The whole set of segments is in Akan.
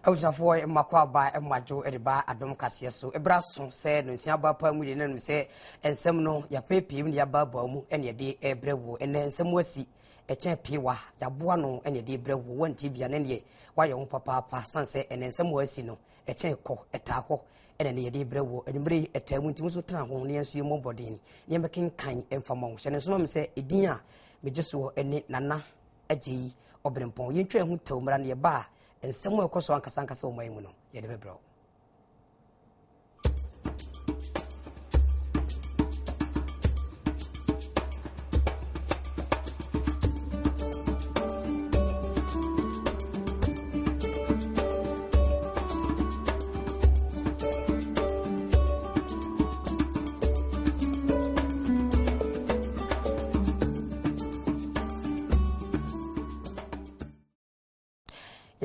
Abusuafoɔ mma kɔ aba mma dwo de ba adom kaseɛ so. Ɛberɛ aso sɛ nonsia aba paa mu deɛ nanom sɛ nsɛm no yɛapeepee mu ne yɛabaabaa mu ɛne yɛde ɛbrɛ wo. Ɛnɛ nsɛm asi ɛkyɛn peewa yɛaboa no ɛne yɛde brɛ wo. Wantie bia ne deɛ wayɛ ho papaapa san sɛ ɛnɛ nsɛm asi no ɛkyɛn kɔ ɛtaa hɔ ɛna ne yɛde brɛ wo. Anwummerɛ yi ɛtaa mu nti mo nso tena ho ne yɛn nso yɛmmɔ mmɔden ne yɛmmɛkenkan ɛmfa ma wo. Hyɛ ne nso ma me sɛ ɛdin a megye soɔ ɛne Nana Agyei Ɔberempɔn. Yɛntwa ɛho tɛw mmra ne yɛba a nsɛm a ɛkɔ so ankasa ankasa wɔ ɔman mu no yɛde bɛbrɛ wo.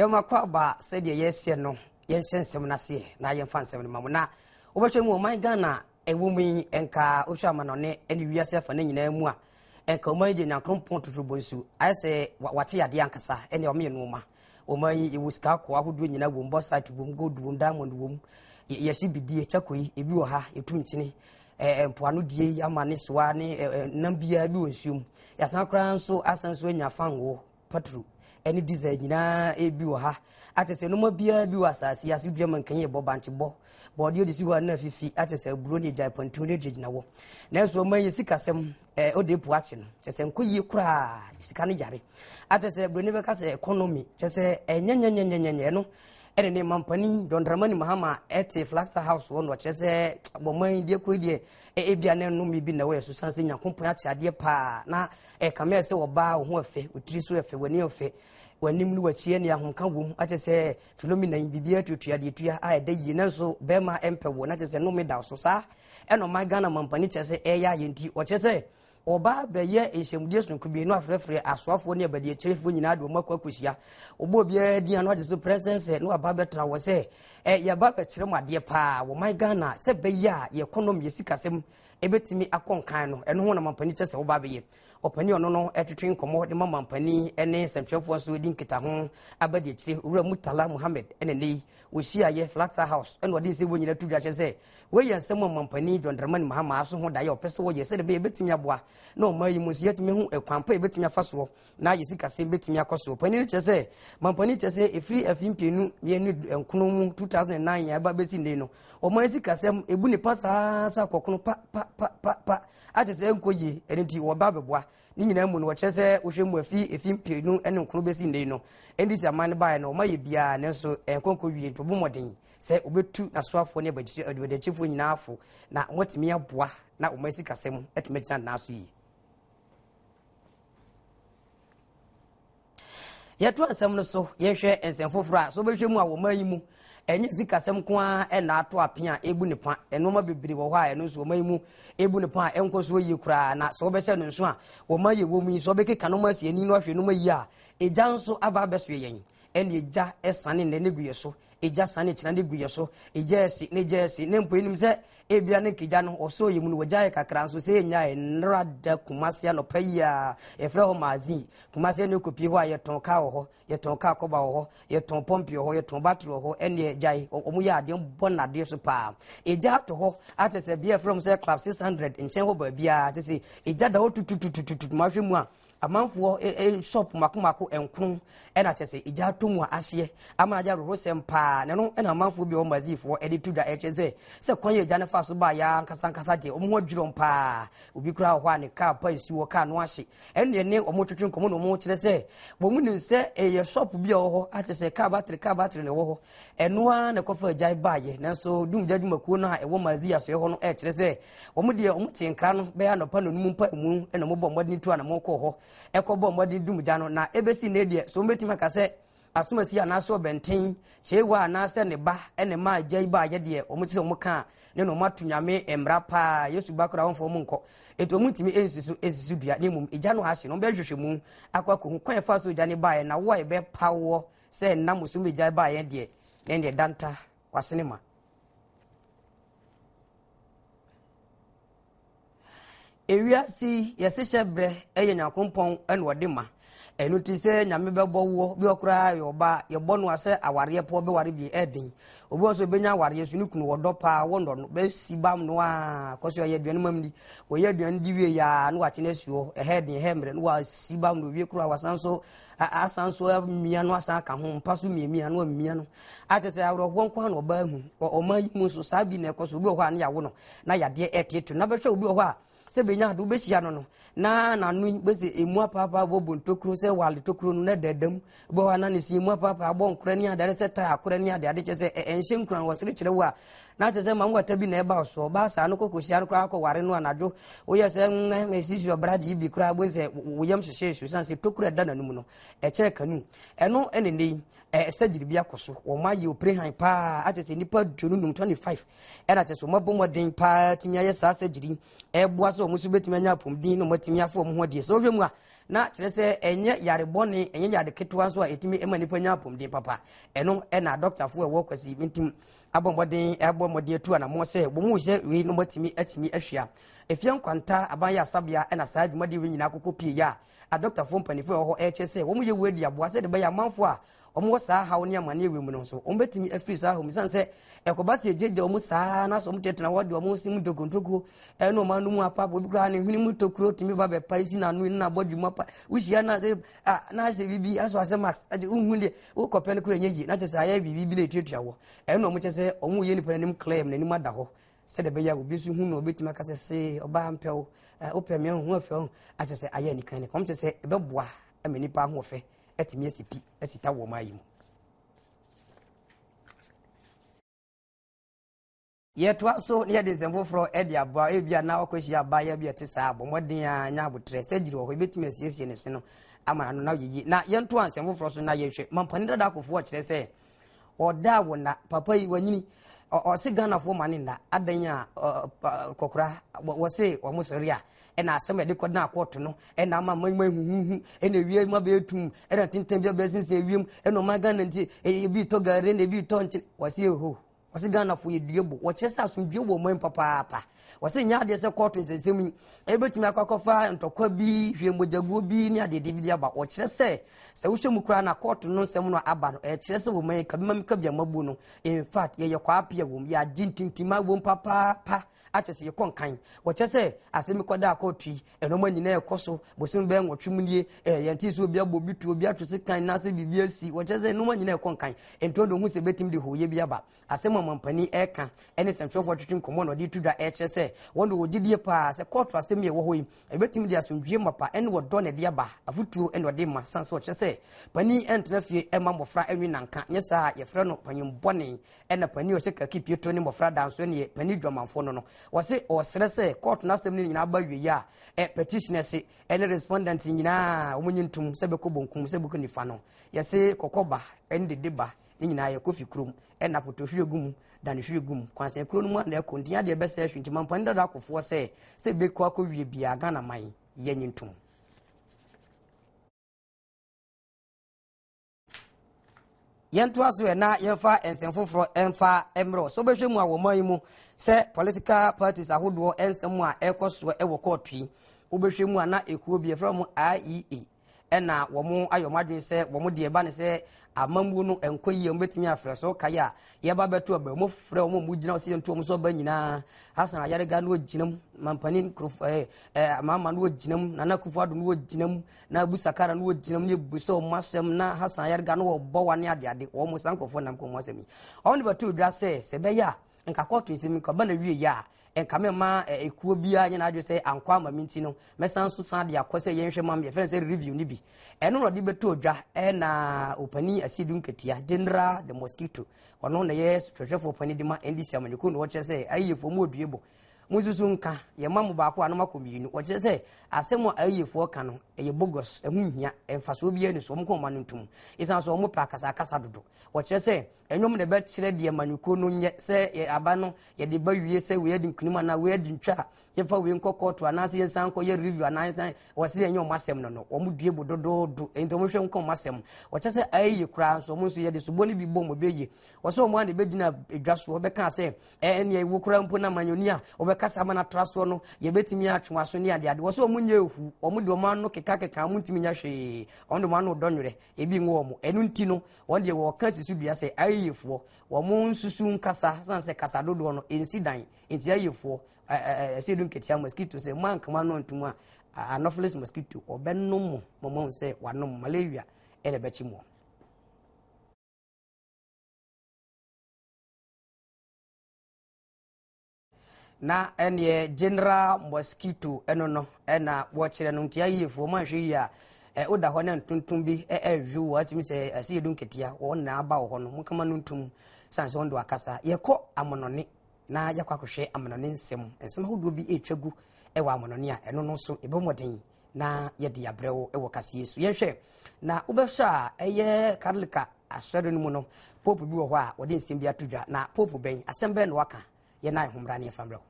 Yɛma kɔ aba sɛdeɛ yɛhyɛ no yɛnhyɛ nsɛm no aseɛ na yɛmfa nsɛm no ma mo na wobɛhwɛ mu ɔman Ghana ɛwɔ mu yi nka wohwɛ amanɔne ne wiase afa no nyinaa mu a nka ɔman yi deɛ nyankoropɔn totorobɔ nsu ayɛ sɛ wakye yadeɛ ankasa ɛne ɔmeyɛ nnoɔma ɔman yi yɛwɔ sika akɔ ahodoɔ nyinaa wom bɔsite wom gold wom diamond wom yɛhye bidie kyako yi ebi wɔ ha yɛtu nkyene mpoano die yi ama ne soa ne nam biara bi wɔ nsuo mu yɛasan koraa nso asan nso anya fango patro ɛne diesel nyinaa ebi wɔ ha akyɛ sɛ nneɛma biara bi wɔ asase yi ase dua mankan yɛ bɔ bankye bɔ bɔɔdeɛ de si hɔ a na fifi akyɛ sɛ aburo ne agyae pantum ne gyinagyina wɔ nanso ɔma yɛ sikasɛm ɛɛ ɔde epu akye no kyɛ sɛ nkɔ yie koraa sika no yare akyɛ sɛ buroni bɛka sɛ economy kyɛ sɛ ɛnyɛnyɛnyɛnyɛnyɛ ɛno ɛne ne mampanin John Dramani Mahama ɛte Flagstaff House hɔ no ɔkyerɛ sɛ bɔman deɛ kɔ deɛ ebia ne nnome bi na ɛwɔ yɛ so san sɛ Nyankopɔn akyɛ adeɛ paa na ɛkame sɛ ɔbaa wo ho ɛfɛ wo tiri so ɛfɛ w'ani ɛfɛ w'anim ne w'akyi ɛne ahomka wom akyɛ sɛ Philomena yi biribiara tuatua deɛ tua a ɛda yie nanso bɛrima ɛmpɛ wo na kyɛ sɛ nnome da so saa ɛna ɔman Ghana mampanin kyerɛ sɛ ɛyɛ ayɛ nti ɔkyerɛ sɛ ɔbaa bɛyɛ nhyiamudie sononko bi na wafrɛfrɛ asoafoɔ ne abadiakyerɛfoɔ nyinaa de wɔn akɔ akɔhyia ɔbɔ obiara din ano agye so prɛsɛnsɛ na waba bɛtena hɔ sɛ ɛ yɛba bɛkyerɛ mu adeɛ paa wɔ man Ghana sɛ bɛyɛ a yɛ economy yɛ sikasɛm ɛbɛtumi akɔ nkan no ɛno ho na mampanin kyɛ sɛ wɔba bɛyɛ ɔpanin ɔno no ɛtwetwe nkɔmmɔ de ma mampanin ne nsɛmtwerɛfoɔ nso di nkitaho abadiakyire owura Murtala Muhammed ɛne ne yi wɔhyiaeɛ Flagstaff House ɛna ɔde nsɛm wɔ nyinaa to dwa kyerɛ sɛ Wei yɛ nsɛm a ɔmampanin John Dramani Mahama aso ho daeɛ a ɔpɛ sɛ wɔyɛ sɛdeɛ ɛbɛyɛ ɛbɛtumi aboa na ɔman yi mu nso yɛatumi ahu ɛkwan pa a yɛbɛtumi afa soɔ na yɛ sikasɛm bɛtumi akɔ soɔ. Panin no kyerɛ sɛ mampanin kyerɛ sɛ ɛfiri afe mpienu mmienu nkono mu 2009 a ɛba bɛsi nnɛ no ɔman sikasɛm ɛbu ne pa saa sɛ akɔkono pa pa pa pa pa akyɛ sɛ ɛnkɔ yie ɛno nti wɔba abɛboa ne nyinaa mu no wɔkyerɛ sɛ wohwɛ mu afi efi mpienu ne nkono bɛsi nnɛ no NDC aman no baeɛ no wɔayɛ biara nanso ɛnkɔ nkɔ wie nti wɔbɔ mmɔden sɛ obetu n'asoafoɔ ne abadiakyifoɔ nyinaa fo na wɔatumi aboa na wɔn asikasɛm atumi agyina nan so yie. Yɛto nsɛm no so yɛhwɛ nsɛm foforɔ a so wobɛhwɛ mu a wɔn yi mu ɛnyɛ sikasɛm nko ara ɛna ato ape a ebu ne pa nneɛma bebree wɔ hɔ a ɛno nso wɔn yi mu ebu ne pa a ɛnkɔ so yie koraa na sɛ wɔbɛhyɛ no nso a wɔn ayɛ wɔn yi so wɔbɛkeka nneɛma asi ani no ahwɛ nneɛma yie a egya nso aba abɛsoɛ yɛn ɛne egya ɛsane nnɛ ne gu yɛ so Egya sane kyena ne gu yɛ so, egya asi ne gya asi ne mpo enim sɛ ebia ne nkegya no ɔsɔɔ yɛ mu no wɔgya yɛ kakra nso sɛ yɛnya nnora da Kumasi anɔpa yi a yɛfrɛ hɔ Maazin Kumasi ɛne kɔpie hɔ a yɛtɔn kaa wɔ hɔ yɛtɔn kaa kɔba wɔ hɔ yɛtɔn pɔmpi wɔ hɔ yɛtɔn battery wɔ hɔ ɛne gyae wɔn yɛ adeɛ bɔ nnadeɛ so paa egya ato hɔ akyɛ sɛ bia yɛfrɛ wɔn sɛ club 600 nkyɛn hɔ baabiara kyɛ sɛ egya da hɔ tututututu ma ahwɛ mu a Amanfoɔ e, e, shop mako mako nkron ɛna kyɛ sɛ egya atɔ mu a ahyeɛ ama agya awerɛhosɛm paa na ɛno ɛna amanfoɔ bi a wɔn azifoɔ ɛde to dwa ɛkyɛ sɛ sɛ kwan yɛ egya no fa so baa ya ankasa ankasa deɛ wɔn ho adwiri wɔn paa obi koraa wɔ hɔ a ne kaa pa esi hɔ kaa no ahye ɛno deɛ ne wɔn twetwe nkɔmɔ na wɔn kyerɛ sɛ wɔn nim sɛ ɛyɛ shop bi a ɛwɔ hɔ akyɛ sɛ kaa battery kaa battery na ɛwɔ hɔ ɛno ara na ɛkɔfa agyae baayɛ nanso dumgya dwumakuo no a ɛwɔ mazi asoɛ hɔ no ɛkyerɛ sɛ wɔn deɛ wɔn te nkra no bɛyɛ anɔpa nonum mpa mu na wɔbɔ mmɔden tu anamɔ kɔɔ hɔ ɛkɔbɔ mmɔden dumgya no na ɛbɛsi nnɛ deɛ so wɔbɛtumi aka sɛ asomasi anaasɛ ɔbɛnten kyeewa anaasɛ ne ba ne ma agya yi baayɛ deɛ wɔn ti sɛ wɔn ka ne na wɔn ato nyame mmara paa yesu ba koraa wɔn fɔ wɔn nkɔ etu wɔn ntumi nsi so nsi so dua ne mmom egya no ahye na wɔn bɛhwehwɛ mu akɔ akɔhu kwan ɛfa so egya ne baayɛ na wo a yɛbɛpa woɔ Sɛ nna mo so megyae baeɛ deɛ, na ɛndeɛ danta w'asene ma. Ewiase yi yɛse hyɛ berɛ yɛ Nyankopɔn na ɔde ma. Ɛno nti sɛ Nyame bɛbɔ woɔ, bi wɔ koraa yɛ ɔbaa, yɛbɔ no a sɛ awareɛ poɔ bɛware bi ɛden. Obi wɔ nso bɛnya awareɛ nso ne kunu wɔdɔ paa, wɔnnɔ no, bɛsi bam no a, kɔ so ɔyɛ aduane mam di. Wɔyɛ aduane di wie yɛ a, na wakye no asi hɔ, ɛhɛ den, ɛhɛ mmerɛ, na wasi bam no wie koraa, wasan so, asan so amia no asan aka ho, mpa so miamia no amia no. Akyɛ sɛ awerɛhoɔ nko ara na ɔbaa hu. Ɔman yi mu nso saa bi na ɛkɔ so, obi wɔ hɔ a ne yɛawo no, na yadeɛ ɛteetee no, na bɛhwɛ obi wɔ hɔ a, sɛ benya ade wobɛhyia no no na n'ano yi bɛsɛ emu apaapaa bɔ bontokuro sɛ wale tokuro no na dada mu bɔ hɔ na ne si emu apaapaa bɔ nkorɛ ne adeade sɛ tae akorɛ ne adeade kyɛ sɛ ɛnhyɛ nkuran wɔ sere kyerɛ wo a na kyɛ sɛ mamu wata bi na ɛba so ɔbaa saa no kɔkɔhyia no koraa kɔware no anadwo woyɛ sɛ ɛsi so ɔbra gye bi koraa bohu sɛ wo yam hyehyɛ so sane sɛ tokuro ɛda n'anum no ɛkyɛn kanu ɛno ɛne nnɛ yi surgery bi akɔ so wɔn ayɛ operehan paa akyɛ sɛ nipa 25 25 ɛna kyɛ sɛ wɔn abɔ mmɔden paa tumi ayɛ saa surgery ɛboa sɛ wɔn nso bɛtumi anya apɔmuden na wɔn atumi afɔ wɔn ho adie sɛ wɔhwɛ mu a na kyerɛ sɛ ɛnyɛ yare bɔne ɛnyɛ yare ketewa nso a ɛtumi ma nipa nya apɔmuden papa ɛno ɛna dɔktafoɔ ɛwɔ kwasi ntim abɔ mmɔden ɛbɔ mmɔden atu anammɔ sɛ wɔn mu hyɛ wei na wɔn atumi atumi ahwia efie nkwanta aban yɛ asabea ɛna saa dwumadie wei nyinaa koko pie yɛ a Adɔktafoɔ mpanimfoɔ a ɛwɔ hɔ rekyerɛ sɛ wɔyɛ wei de aboa sɛdeɛ ɛbɛyɛ amanfoɔ a wɔwɔ saa haw ne amanneɛ wei mu no nso wɔbɛtumi afiri saa haw mu sane sɛ ɛkɔba sɛ yɛgyagya wɔn saa na sɛ wɔtetena hɔ de wɔn se mu ntokurontokuro ɛne wɔn ano mu apaapa obi koraa ne hwene mu tokuro tumi ba bɛpa si n'ano ne n'abɔdwe mu apa wohyia na sɛ a na asɛ biribi asɔ asɛ max agye wohu deɛ wokɔpɛ no koraa ɛnyɛ yie na kyɛ sɛ ayɛ biribi bi na ɛtuatua wɔ ɛno wɔn kyɛ sɛ wɔn yɛ nipa n'anim clear n'anim ada hɔ Sɛdeɛ ɛbɛyɛ a obi nso hu no ɔbɛtumi aka sɛ see ɔbaa mpɛ wo wopɛ me ho afɛ ho akyɛ sɛ ayɛ anikan ne kɔm kyɛ sɛ ɛbɛboa ma nipa ahoɔfɛ atumi asi pi asi ta wɔ ɔman yi mu. Yɛtoa so na yɛde nsɛm foforɔ de aboa ebi a na wakɔhyia abaayewa bi a ɛte saa bɔ mmɔden a nya abotrɛ sɛ gyiri wɔ hɔ ebɛtumi asiesie ne se no ama no na yɛyi na yɛntoa nsɛm foforɔ so na yɛhwɛ mampanin dada akofoɔ kyerɛ sɛ Ɔda wo nna papa yi wanyini ɔse Ghanafoɔ ma ne nna adan a kɔkora wɔse wɔn sɔre a ɛna asɛm a yɛde kɔdena kɔɔto no ɛna ama man mu ahuhuhu ɛna ewia mu abɛyɛ tum ɛna tenten bi abɛyɛ sensɛn ewiem ɛna ɔman Ghana nti ebi tɔ gari na ebi tɔ nkyene wɔse eho wɔse Ghanafoɔ yɛ due bo wɔkyerɛ sɛ asomdue wɔ ɔman papaapa Wɔse nyɛ adeɛ sɛ kɔɔto nsɛnsɛm yi ɛbɛtumi akɔ akɔfa ntɔkwa bi, hwie mogyaguo bi ne adeɛdeɛ bi de aba. Wɔkyerɛ sɛ sɛ wohwɛ mu koraa na kɔɔto no nsɛm no aba no, ɛkyerɛ sɛ wɔn yi kabi ma kabi amabuo no. In fact, yɛyɛ kwaapea wom, yɛagye ntintima wom papaapa akyɛ sɛ yɛkɔ nkan. Wɔkyerɛ sɛ asɛm yi kɔdaa kɔɔto yi, ɛnɔma nyinaa ɛkɔ so, bosom bɛyɛ nwɔtwe mu nie, yɛnte sɛ obi abɔ obi tuo, obi ato sekan na sɛ biribi asi. Wɔkyerɛ sɛ nneɛma nyinaa ɛkɔ nkan. Nti ɔde hu sɛ ɛbɛtumi de hooyɛ bi aba. Asɛm a ɔmampanin reka ne nsɛmtwerɛfoɔ twetwe nkɔmmɔ na ɔde reto dwa rekyerɛ sɛ wɔn de wɔ gyidie paa sɛ kɔɔto asɛm yi a ɛwɔ hɔ yi ɛbɛtumi de asomdwie mapa ne ɔdɔ na ɛde aba afotuo na ɔde ma san sɛ ɔkyerɛ sɛ panin ntena fie mma mmɔfra nwe nanka nyɛ saa a yɛfrɛ no panyin bɔne ɛna panin ɔhyɛ kaki pieto ne mmɔfra da nso neɛ panin dwamanfoɔ no no wɔse ɔsrɛ sɛ kɔɔto no asɛm no nyinaa ba wie a ɛ petitioners ɛne respondent nyinaa wɔn nyi ntom sɛ bɛkɔ bonkum sɛ bɛkɔ nifa no yɛse kɔkɔ ba ɛne dede ba Ne nyinaa yɛ kofi kurom ɛna potohwie gu mu danehwie gu mu kwansɛn kuro no mu a na ɛkɔ nti adeɛ bɛsɛ ahwi nti mampani dada akofoɔ sɛ sɛ bɛkɔ akɔwie biara Ghana man yɛnye ntom. Yɛntoa so ɛ na yɛmfa nsɛm foforɔ ɛmfa mmerɛ sɛ wobɛhwɛ mu a wɔ man yi mu sɛ political parties ahodoɔ nsɛm a ɛrekɔ soɔ ɛwɔ kɔɔto yi wobɛhwɛ mu a na ekuo bi yɛfrɛ wɔn IEA ɛna wɔn ayɛ wɔn adwene sɛ wɔn deɛ ɛba ne sɛ amammuo no nkɔ yie wɔn bɛtumi afrɛ so kae a yɛba bɛto aba wɔn frɛ wɔn a wɔn gyina sɛ yɛnto wɔn so aba nyinaa Hassan Ayariga no gyina mu mampanin kurofo ɛɛ ɛɛ maama no gyina mu Nana Akufo-Addo no gyina mu na Abu Sakara no gyina mu ne ebu sɛ wɔn asɛm na Hassan Ayariga no wɔbɔ wa ne adeade wɔn saa nkurɔfoɔ nam kɔn mu asɛm yi wɔn de bɛto dwa sɛ sɛ ɛbɛyɛ a nka kɔɔto nsɛm nka ba na wie yɛ a nka mɛma ekuo biara nyɛ n'adwene sɛ ankɔ ama me nti no mɛsan so san de akɔ sɛ yɛnhwɛ ma me yɛfrɛ no sɛ review no bi ɛno na ɔde bɛtɔ odwa ɛna opanin Asiedu Nketia General the Mosquito ɔno na yɛ twerɛtwerɛfoɔ panin de ma NDC amanyɔkuo na ɔkyerɛ sɛ ayiefoɔ mu odue bɔ mo nsusu nka yɛma mo baako a na moakɔ mmienu wɔkyerɛ sɛ asɛm a ayiefoɔ ka no ɛyɛ bogus ɛho nhia mfasoɔ biara ni so wɔn kɔn ma no ntom ɛsiane so wɔn pɛ akasakasa dodo wɔkyerɛ sɛ Ɛnwom na ɛbɛkyerɛ deɛ amanyɔkuo no nyɛ sɛ yɛ aba no yɛde ba wie sɛ wei adi nkunim anaa wei adi ntwa a yɛmfa wei nkɔ kɔɔto anaasɛ yɛnsan nkɔ yɛ review anaa yɛnsan wɔse yɛnyɛ wɔn asɛm no no wɔn due bo dodoodo nti wɔn hwɛ nka wɔn asɛm wɔkyɛ sɛ ayɛ koraa nso wɔn nso yɛde sobo no bi bɔ wɔn bɛyie wɔsɛ wɔn a na ɛbɛgyina edwa soɔ bɛka sɛ ɛneɛ wo koraa mpo na amanyɔni a wɔbɛka Mobɛkasa ama no atra soɔ no, yɛbɛtumi atwe wɔn aso ne adeade. Wɔ sɛ wɔn nyɛ ehu, wɔn de wɔn ano kekakeka, wɔn ntumi nyɛ hwee. Wɔn de wɔn ano dɔ nwerɛ, ebi nwo wɔn. Ɛno nti no, wɔn deɛ wɔka si so dua sɛ ayiefoɔ, wɔn nsusu nkasa, san sɛ kasa dodoɔ no ɛnsi dan. Nti ayiefoɔ, ɛsɛ edu nketea mosquito sɛ mo ankama no ntum a, anopheles mosquito, ɔbɛnom mo, mo mo sɛ wanom malaria ɛna ɛbɛkye mo. Na ɛneɛ general mosquito ɛno no ɛna wɔkyerɛ no nti ayiefoɔ mo anhwɛ yie a ɛ woda hɔ na ntontom bi ɛhwe wo atumi sɛ ɛsɛ yɛdu nketea wɔn na aba wɔ hɔ no mo kama no ntom san sɛ wɔn do akasa yɛkɔ amonɔne na yɛkɔ akɔhwɛ amonɔne nsɛm nsɛm ahodoɔ bi ɛretwa gu ɛwɔ amonɔne a ɛno no nso ɛbɔ mmɔden na yɛde abrɛ wo wɔ kaseɛ so. Yɛnhwɛ na wobɛhwɛ a ɛyɛ Katolika asɔre no mu no, pope bi wɔ hɔ a wɔde nsɛm bi ato dwa. Na pope bɛn asɛm bɛn na waka? Yɛn nan ho mmra ne yɛfa mbrɛ wo.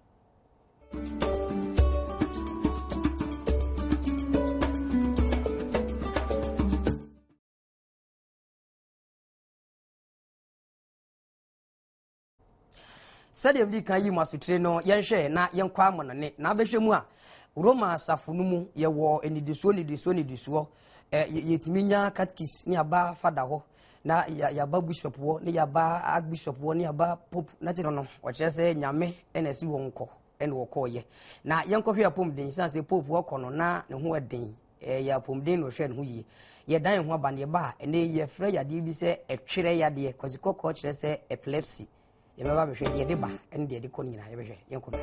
Sɛdeɛ mede kan yi mu asotire no, yɛnhwɛ na yɛnkɔ amonone na abɛhwɛ mu a, Roma asafo no mu yɛwɔ nnidisoɔ nnidisoɔ nnidisoɔ. Yɛtumi nya katkis ne aba fada hɔ na yɛaba bishop hɔ ne yɛaba archbishop hɔ ne yɛaba pope na kyerɛ no ɔkyerɛ sɛ nyame na ɛsi wɔn kɔ ɛna wɔkɔɔyɛ na yɛnkɔhwɛ apɔmuden sane sɛ pope ɔkɔ no na ne ho ɛden Ɛyɛ apɔmuden na ɔhwɛ ne ho yie. Yɛdan yɛn ho aba no yɛba a, ɛnɛ yɛfrɛ yadeɛ bi sɛ ɛtwerɛ yadeɛ. Kwasi kɔkɔɔ kyerɛ sɛ epilepsy. Yɛbɛba bɛhwɛ deɛ ɛde ba ne deɛ ɛde kɔ no nyinaa yɛbɛhwɛ. Yɛnkɔ bra.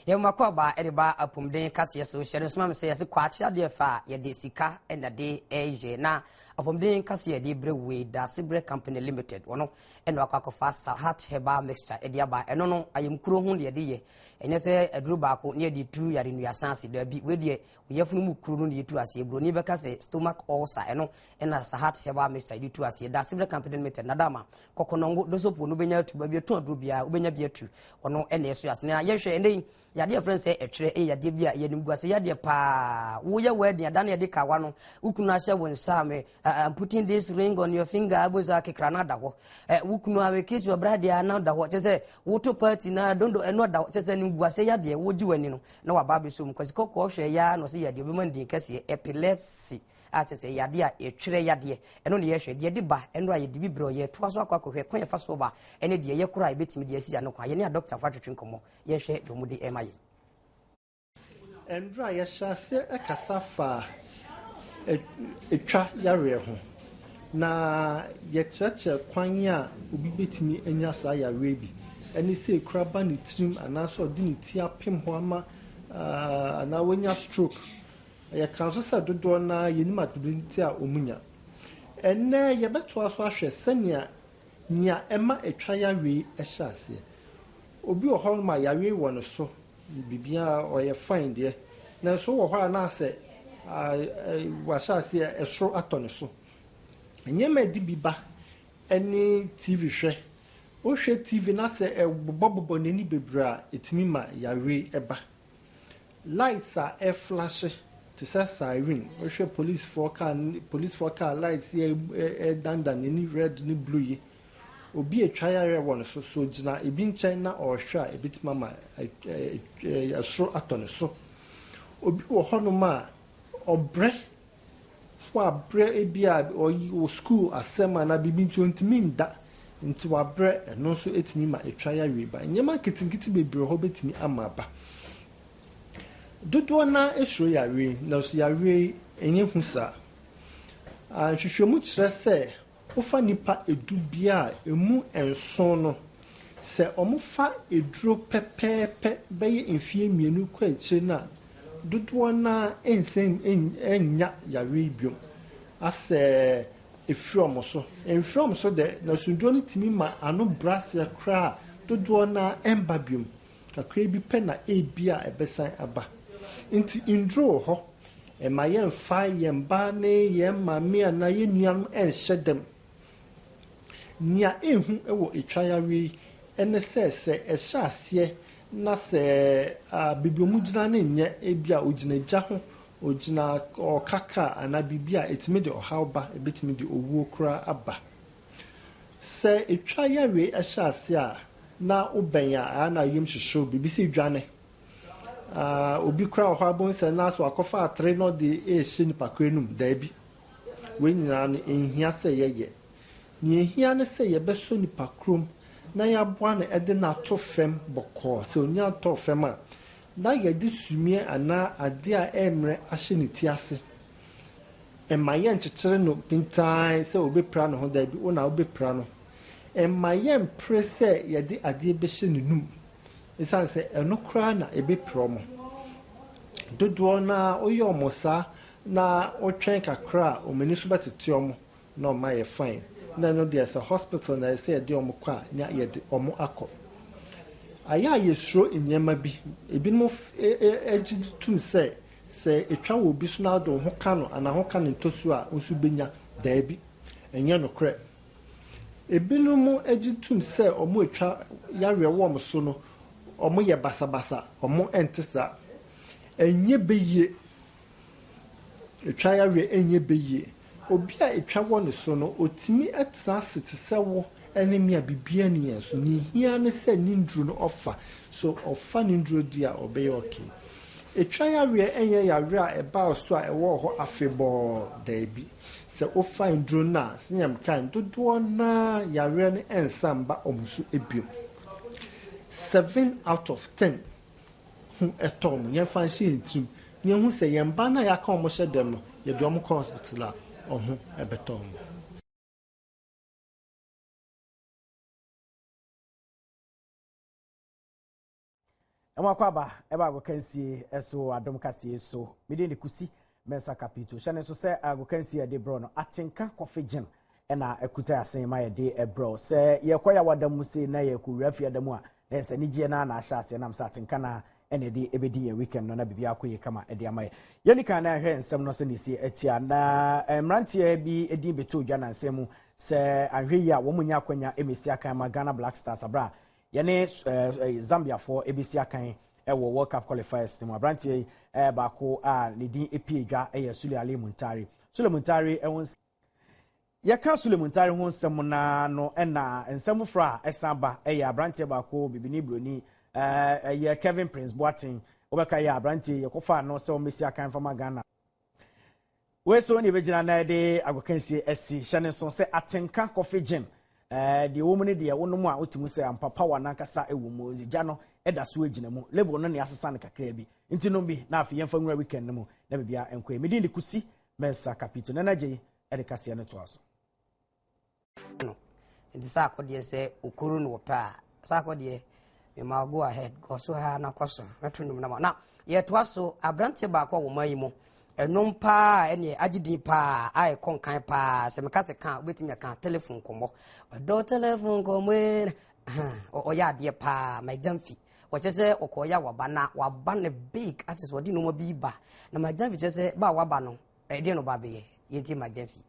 Yɛn mako aba de ba apɔmuden kaseɛ so hyɛ no nsoma me sɛ yɛse kwakye adeɛ fa a yɛde sika na de ɛyɛ na apɔmuden kaseɛ yɛde brɛ wei Daasebrɛ Company Limited wɔno ɛna wakɔ akɔfa Sahat Herbal Mixture ɛde aba ɛno no ayamkuro ho na yɛde yɛ ɛnyɛ sɛ aduro baako ne yɛde tu yare nnuasa ase daabi wei deɛ yafunu mu kuro no na yɛtu aseɛ buroni bɛka sɛ stomach ulcer ɛno ɛna Sahat Herbal Mixture yɛde tu aseɛ Daasebrɛ Company Limited nadama kɔkɔnɔngo dosopo no wobɛnya atu baabi ɛtɔn aduro biara wobɛnya bi atu ɔno ɛna ɛso ase na yɛhwɛ ɛnɛ yi yadeɛ ɛfrɛ sɛ ɛtwerɛ ɛyɛ yadeɛ bi a ɛyɛ nimguase yadeɛ paa woyɛ wɛdi ada na yɛde kawa no wo kunu ahyɛ wo nsa me I'm putting this ring on your finger abu nsa kekra no ada hɔ wo kunu a kiss your bride a na da hɔ kyɛ sɛ woto party na dondo ɛno ada hɔ kyɛ sɛ nimguase yadeɛ wogye w'ani no na waba abɛso mu kwasi kɔkɔɔ hwɛ ya na ɔsɛ yadeɛ ɔbɛma ndin kɛseɛ epilepsy a kyerɛ sɛ ɛyɛ adeɛ a yɛtwerɛ yadeɛ ɛno na yɛhwɛ deɛ ɛde ba ɛno a yɛde bi brɛ yɛtoa so akɔ akɔhwɛ kwan yɛfa so ba ɛne deɛ ɛyɛ koraa a yɛbɛtumi de asi ano kwan yɛne adɔktafo atwetwe nkɔmmɔ yɛhwɛ deɛ wɔde ɛma yɛn. Ɛndora yɛhyɛ aseɛ kasa faa ɛtwa yareɛ ho na yɛkyerɛkyerɛ kwan a obi bɛtumi anya saa yareɛ bi ɛne sɛ ekura ba ne tirim anaasɛ ɔde ne ti apem hɔ ama anaa wanya stroke. Yɛka nso sɛ dodoɔ no ara yɛnim ade nti a wɔnya. Ɛnnɛ yɛbɛtoa so ahwɛ sɛnea nea ɛma atwa yareɛ yi hyɛ aseɛ. Obi wɔ hɔ ma yareɛ wɔ ne so, biribiara ɔyɛ fine deɛ, nanso wɔ hɔ a na asɛ wahyɛ aseɛ ɛsoro atɔ ne so. Nneɛma a ɛde bi ba ne TV hwɛ. Wohwɛ TV na sɛ ɛbobɔbobɔ n'ani bebree a, ɛtumi ma yareɛ yi ba. Lights a ɛflashe te sɛ siren, wohwɛ polisifoɔ car ne polisifoɔ car lights yi a ɛredandan n'ani red ne blue yi, obi atwa yareɛ wɔ ne so, so ogyina ebi nkyɛn na ɔrehwɛ a ebetumi ama ɛsoro atɔ ne so. Obi wɔ hɔnom a ɔbrɛ, wabrɛ ebi a ɔwɔ sukuu asɛm anaa biribi nti ɔntumi nda nti wabrɛ, ɛno nso etumi ma etwa yareɛ ba. Nneɛma nketenkete bebree wɔ hɔ betumi ama aba. Dodoɔ no ara suro yareɛ yi, nanso yareɛ yi ɛnyɛ hu saa. Nhwehwɛmu kyerɛ sɛ wofa nnipa edu biara a, emu nson no, sɛ wɔfa aduro pɛpɛɛpɛ bɛyɛ mfeɛ mmienu kɔ akyire no a, dodoɔ no ara nsan nnya yareɛ yi bio. Asɛ ɛfiri wɔn so. Ɛmfiri wɔn so dɛ, nanso nnuro no tumi ma ano brɛ aseɛ koraa a, dodoɔ no ara ɛmba bio. Kakraa bi pɛ na ebia ɛbɛsan aba. Enti nnuro wɔ hɔ. Ɛmma yɛmfa yɛn ba ne yɛn maame anaa yɛn nuanom nhyɛ dam. Nea ehu wɔ etwa yareɛ yi ne sɛ, sɛ ɛhyɛ aseɛ na sɛ baabi a wɔgyina no nyɛ, ebi a ɔgyina gya ho, ɔgyina ɔka kaa anaa biribi a, ɛtumi de ɔhaw ba, ɛbɛtumi de owuo koraa aba. Sɛ ɛtwa yareɛ hyɛ aseɛ a, na wobɛn a, ɛa na yam hyehye wo, biribi sɛ dwane. Obi koraa wɔ hɔ a, wobɛhu sɛ na asɛ wakɔfa atere na ɔde rehyɛ nipa korɔ anum. Daabi. Wei nyinaa no, ɛnhia sɛ yɛyɛ. Nea ehia ne sɛ yɛbɛsɔ nipa koro mu na yɛaboa no de no ato fam bɔkɔɔ. Sɛ onya tɔ fam a, na yɛde sumiiɛ anaa adeɛ a ɛremmrɛ ahyɛ ne ti ase. Mma yɛnnkyekyere no pintann sɛ obepira ne ho, dabi, wo na wobepira no. Mma yɛmmpere sɛ yɛde adeɛ bɛhyɛ n'anum, esiane sɛ ɛno koraa na ebepira wɔn. Dodoɔ no ara, woyɛ wɔn saa na wotwɛn kakra a, wɔn ani so bɛtete wɔn. Na ɔma yɛ fine na ɛno deɛ sɛ hospital na ɛsɛ yɛde wɔn kɔ a na yɛde wɔn akɔ. Ayɛ a yɛsuro nneɛma bi, ebinom gye tom sɛ sɛ ɛtwa wɔ obi so na wode wo ho ka no anaa ho ka no ntɔsuo a wo nso wobɛnya, daabi, ɛnyɛ nokorɛ. Ebinom gye tom sɛ wɔn atwa yareɛ wɔ wɔn so no wɔyɛ basabasa, wɔn nte saa. Ɛnyɛ bɛyie. Etwa yareɛ ɛnyɛ bɛ yie. Obi a etwa wɔ ne so no, ɔtumi tena ase te sɛ wo ne me a biribiara nni yɛn so. Nea ɛhia ne sɛ ne nnuro no ɔfa. So ɔfa ne nnuro di a, ɔbɛyɛ okay. Etwa yareɛ ɛnyɛ yareɛ a ɛba wo so a ɛwɔ hɔ afebɔɔ, daabi. Sɛ wofa nnuro no a, sɛnea mekae no, dodoɔ no ara yareɛ no nsan mba wɔn so bio. 7 out of 10 ho tɔ wɔn, yɛmfa nhyɛ yɛn tirim na yɛnhu sɛ yɛn mma no a yɛaka wɔn hyɛ dɛm no, yɛde wɔn kɔ hospital a, wɔn ho bɛtɔ wɔn. Ɛmo akɔ aba ɛba agokansie ɛso adom kaseɛ so mede ne kusi Mensah Kapito hyɛ ne nso sɛ agokansie ɛde brɛ no atenka kɔfe gyen ɛna ɛkuta asen ma yɛde ɛbrɛ sɛ yɛkɔ yɛawada mu se na yɛkɔ wura fiada mu a Na yɛ sɛ anigyeɛ no ara na ahyɛ aseɛ nam sɛ atenka no ara na ɛde ɛbɛdi yɛn weekend no na biribi akɔ yie kama ɛde ama yɛ. Yɛnni kan na yɛhwɛ nsɛm no sɛdeɛ ɛsi ɛtia na eh, mmeranteɛ bi din bɛtoo dwa nansa mu sɛ anhwɛ yie a wɔn nyɛ akwanya ɛmɛsi akan ma Ghana Black Stars aberɛ a yɛne eh, Zambiafoɔ ɛbɛsi akan ɛwɔ World Cup qualifiers no mu. Aberanteɛ yi eh, baako a ne din ɛpie dwa ɛyɛ Sule Ali Muntari. Sule Muntari ɛho Yɛka Sule Muntari ho nsɛm no ara no na nsɛm foforɔ a ɛsan ba yɛ aberanteɛ baako, bibini buroni, ɛyɛ Kevin Prince Boateng. Wobɛka yɛ aberanteɛ yi, yɛkɔfaa no sɛ ɔmmɛsi akan mfa ma Ghana. Wei so ne yɛbɛgyina na yɛde agokansie asi. Hyɛ ne nso sɛ atenka coffee gin. Deɛ ɛwɔ mu ne deɛ wonom a wote mu sɛ ampa power no ankasa wɔ mu. Gya no da so gyina mu. Label no ne asesa no kakraa bi. Nti nom bi na afei yɛmfa nwura weekend no mu na biribiara nkɔ yie. Me din de Kusi Mensah Kapito. Nana Gyei de kaseɛ no toa so. No nti sɛ akɔdeɛ sɛ okoro no wɔpɛ a sɛ akɔdeɛ mema go ahead kɔ so ha na kɔ so mɛto nnwom no ma na yɛtoa so aberanteɛ baako a wɔma yi mu ɛnom paa ɛneɛ agye din paa a ɛkɔ nkan paa sɛ meka sɛ ka wobɛtumi aka telefon nkɔmmɔ ɔdɔ telefon nkɔmmɔ ɔyɛ adeɛ paa ma agya mfi wɔkyɛ sɛ ɔkɔɔyɛ a waba na waba no big akyɛ sɛ ɔde nneɛma bi ba na ma agya mfi kyɛ sɛ ba a waba no Ɛdeɛn na ɔba abɛyɛ? Yɛntie ma Gyamfi.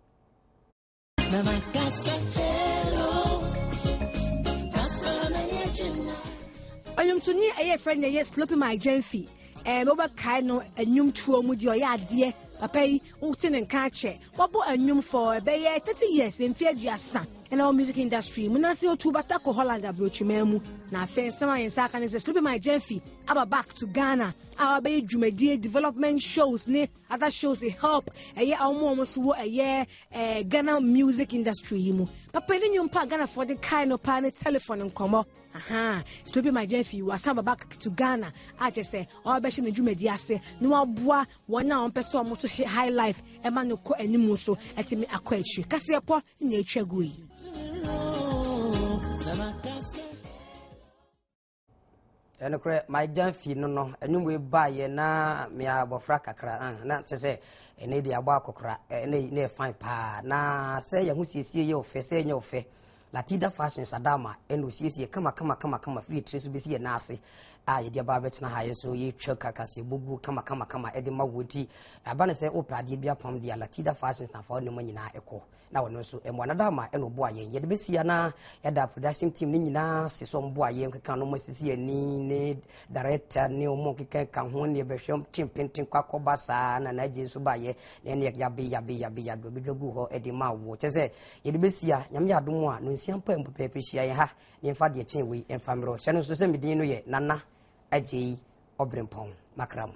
Ɔnwomtoni a ɛyɛ fɛ na ɛyɛ Sloppy My Gyamfi. Ɛɛ wobɛkae no nnwomtoɔ mu deɛ ɔyɛ adeɛ papa yi wote ne nka akyɛ wabɔ nnwom for ɛbɛyɛ 30 years mfe 30 ɛna wɔ music industry mu nanso otu bata kɔ Holland aburokyiman mu na afei nsɛm a yɛn nsa aka ne sɛ Sloppy My Gyamfi aba back to Ghana a wabɛyɛ dwumadie development shows ne Other shows they help ɛyɛ wɔn a wɔn so wɔ ɛyɛ ɛɛ Ghana music industry yi mu. Papa ne nnwom pa Ghana fo de kae no paa ne telephone nkɔmɔ. Aha, Sloppy My Jeffy wasan ba back to Ghana a kyerɛ sɛ ɔrebɛhyɛ ne dwumadi ase na waboa wɔn a wɔpɛ sɛ wɔn to high life ɛma no kɔ anim so ɛtumi akɔ akyiri. Kaseɛpɔ na etwa gu yi. Ɛnokorɛ my fi no no ɛnwom wei baayɛ na me abɔfra kakra ah, na kyerɛ sɛ ɛnɛ de abɔ akɔkora ɛnɛ ne yɛ fine paa na sɛ yɛn ho siesie yɛ ɔfɛ sɛ ɛnyɛ ɔfɛ Latida Fashion Sadama ɛna osiesie kama kama kama kama firi tiri so bɛsi yɛn nan ase. a yɛde aba abɛtena ha yɛ so yɛtwa kakase bugu kama kama kama ɛde ma wo nti aba ne sɛ wopɛ adeɛ bi apam deɛ Latida Fashions na fa wo nneɛma nyinaa ɛkɔ na ɔno nso mmoa nada ama ɛna ɔboa yɛn yɛde bɛsi ana yɛda production team ne nyinaa se so ɔmboa yɛn keka no masisi ani ne director ne ɔmo keka ka ho ne yɛbɛhwɛ twe mpenten kɔ akɔba saa na n'agye nso baayɛ na ɛne yabe yabe yabe yabe obɛdwa gu hɔ ɛde ma wo kyɛ sɛ yɛde bɛsi a Nyame yɛ adom a no nsia mpa mu pɛpɛɛpɛ hyia yɛn ha ne yɛmfa deɛ kyɛn wei ɛmfa mmerɛ hyɛ no nso sɛ medin no yɛ Nana Agyei Ɔbrempɔn makra mu.